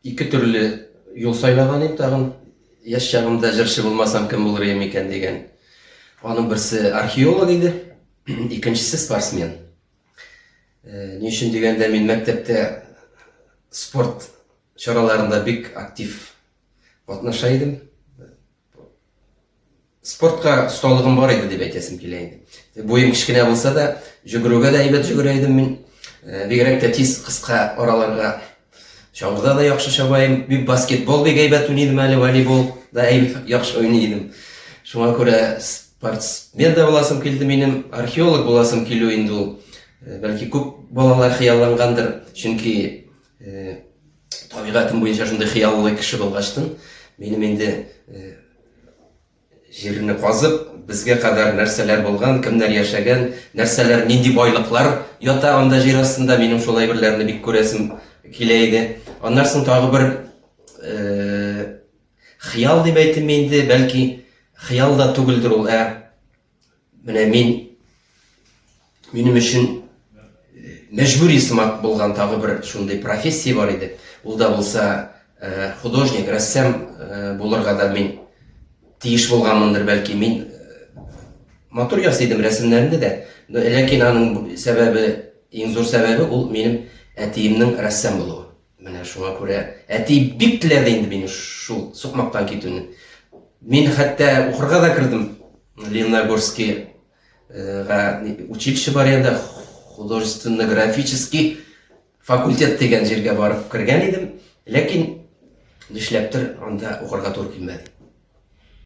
Ике төрле юл сайлаган идем тагын. Яшь чагымда җырчы булмасам кем булыр идем икән дигән. Аның берсе археолог иде, икенчесе спортсмен. Э, ни өчен дигәндә, мин мәктәптә спорт чараларында бик актив катнаша идем. Спортка осталыгым бар иде дип әйтәсем килә инде. Буем кечкенә булса да, жүгерүгә дә әйбәт жүгерә идем мин. Э, бигрәк тә тиз кыска араларга чаңгыда да яхшы чаба идем. Бик баскетбол бик әйбәт уйный идем әле, волейбол да яхшы уйный идем. Шуңа күрә спортсмен да буласым килде минем, археолог буласым килү инде ул. Э, бәлки күп балалар хыяллангандыр, чөнки э, табигатем буенча шундый хыяллы кеше булгачтын, минем инде җирне казып, безгә кадәр нәрсәләр булган, кемнәр яшәгән, нәрсәләр, нинди байлыклар ята анда җир астында, минем шул әйберләрне бик күрәсем килә иде. Аннан соң тагы бер э, хыял дип әйтим инде, бәлки хыял да түгелдер ул, ә Менә мин минем өчен мәҗбүри сымак булган тагы бер шундый профессия бар иде. Ул да булса э, художник, рәссам э, булырга да мин тиеш булганмындыр, бәлки мин э, матур ясый идем рәсемнәрне дә. Ләкин аның сәбәбе, иң зур сәбәбе ул минем әтиемнең рәссам булуы. Менә шуңа күрә әти бик теләде инде мине шул сукмактан китүне. Мин хәтта укырга да кердем Лениногорскийга училище бар янда художественно-графический факультет дигән җиргә барып кергән идем. Ләкин нишләптер анда укырга туры килмәде.